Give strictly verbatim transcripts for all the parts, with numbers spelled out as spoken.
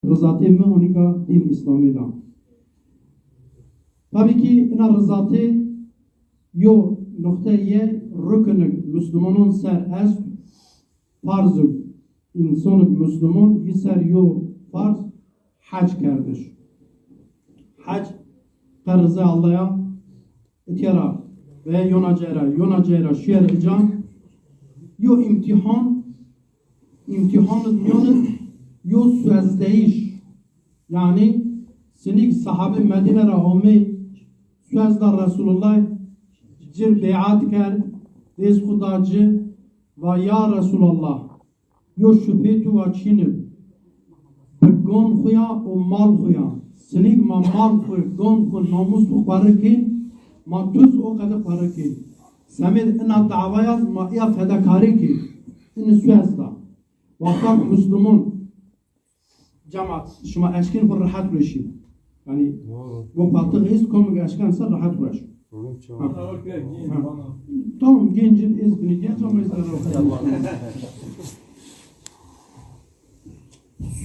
Rizatê mi onika dîn Îslamî da. Tabî kî ina rizatê yo nuqteyê rukinik muslumanon ser est, farzuk însonik musluman yi ser yo farz hec kerdiş. Hec qe rize Allaya itya ra veya yona cay ra, yona cay ra şuyer ica yo îmtîhan, îmtîhanid mîyan id yo suezdeyîş. Yanî sinîk sahabê Medîne ra omê suezda Resulullah cir beyat kerd, dêst xwu da ci, va ya Resulallah, yo şubhê tu wa çîn ib. Bi gon xwu ya û mal xwu ya. Sinîk ma mal xwu, gon xwu, namus xwu qwerikên, ma tu zi o qede qwerikên. Semêd ina dawaya ma iya fedakarî kên. Ini suezda. Wexta ki muslumun Cemaat, şima eşkên xwu rehet weşî. Yanî, go paltix est, komik eşken ser rehet weş. Ha. Ha. Tamam, gencin ez bini genç ama ez rehet.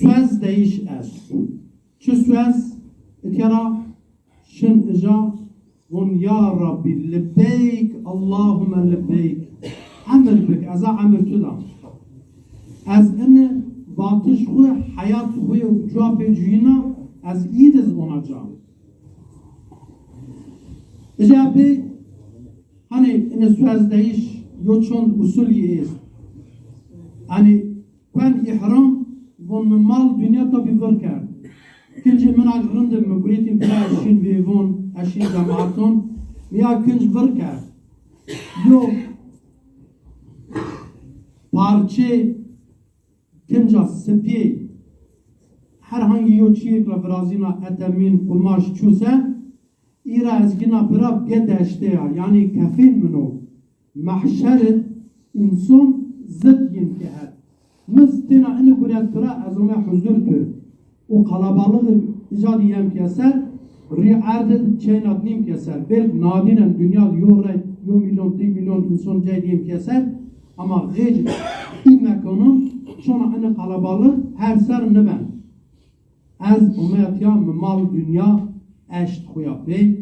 Suez deyiş est. Çi suez? Itya ra şin ija Von ya Rabbî, lebeyk, Allahume lebeyk. Emir bik, ez a emir tu da. Ez ini vatiş xwu, heyat xwu û cuwa pê cuyîna, ez îdiz ona ca. Ija pê, hani ini suezdeyiş yo çond usul yi est. Hani Kuen îhram, von mi mal dinya to bî vir kerd. Kincê min a rind ib, mi gurêtîn pira eşîn vêvon, eşîn cemaaton, mi ya kinc vir kerd. Yo parçê kinca sipî, herhangî yo çîyêk ra virazîna, etemîn, qumaş, çûse, Îra ez gina pira bîye deştê ya, yanî kefên min o. Mehşer id înson zid yin ke het. Mi zi têna ini guret pira ez ome huzur tu. O qalabalixi ija di yem ke ser, rî erd id çeyna di nîm ke ser. Belk nadîren dinya di yo rey, yo milyon, di milyon înson cey di yem ke ser. Ama xêc î mekonon, çona ini qalabalix her ser niben. Ez omeya tiya, mi mal dinya eşt xwu ya pê.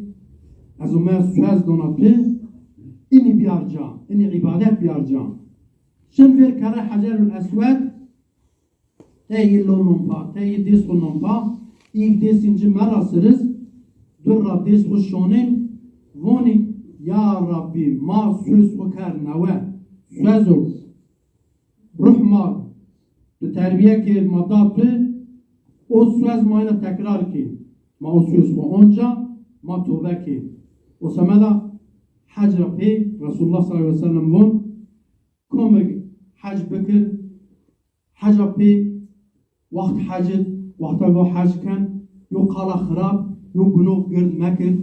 Ez omeya suez dona tu, inî biyar ca, inî îbadet biyar ca. Şin vêr kere Hecerul Eswed, tey yi lo non pa, tey yi dês xwu non pa, îg dêsîn ci merra siriz, dur ra dês xwu şonên, vonî, ya Rabbî, ma suez xwu kerd newe, suezo. Ruh ma tu terbiye kir, ma da tu, o suez ma ina tekrar kî. Ma o suez xwu onca, ma tobe kî. O semeda hec ra pê Resulullah sallallahu aleyhi ve sellem von, komik hec bikir, heca pê Waxt hec id, wexta go hec ken, yo qala xirab, yo gunox gird mekir.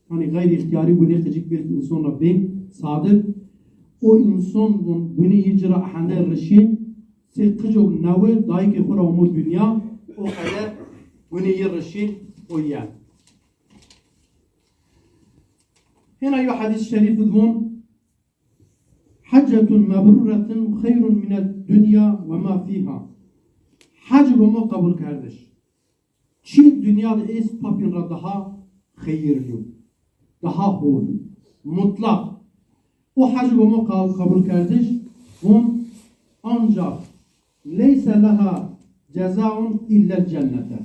Hanî xeyrî îxtîyarî gunê qicik belkî înson ra bên sadir. O înson von gunê yi ci ra hende rişîn, sê qicok newi dayikê xwu ra omo dinya, o qede gunê yi rişîn, o yen. Hêna yo hedîs şerîf id von, Heccetun mebruretun xeyrun mined dunya ve ma fiha. Hec gomo qebul kerdiş. Çî dinya de êst papîn ra daha xeyirlî yo. Daha hol. Mutlaq. O hec gomo qal-, qebul kerdiş. Von ancax Leyse leha cezaun illel cennete.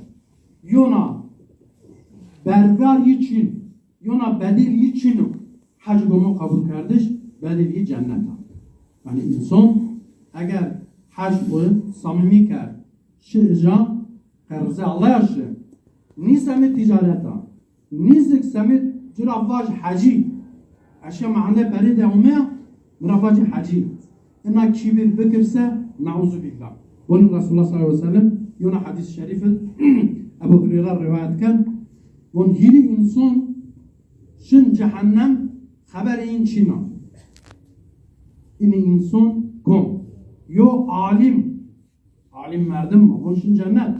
Yona bergar yi çin, yona bedêl yi çin o. Hec gomo qebul kerdiş, bedêl yi cennet a. Yanî înson eger hec xwu samîmî kerd, şi ija, qe rizê Allay a şi. Nî semê tîcaret a. Nîzik semê ci ra vaj hecî. Eşya ma hende perê de omeya, mi ra vajî hecî. Ina kîbir bikirse, neuzubillah. Bonî Resulullah sallallahu aleyhi ve sellem, yona hedîs şerîf id, Ebu Hureyre rîwayet ken, von hîrî înson şin cehennem, xeberê yin çin a. Inî înson kom? Yo alim, alim merdim ma, von şin cennet.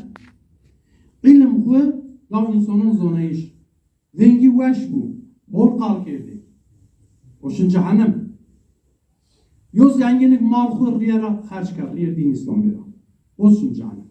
Îlim xwu law însonon zoneyiş. Vengî weş bû, hol qal kerdê. O şin cehennem. Yo zenginik mal xwu rîye ra xerc kerd, rîyê dîn Îslamî ra. O şin cehennem.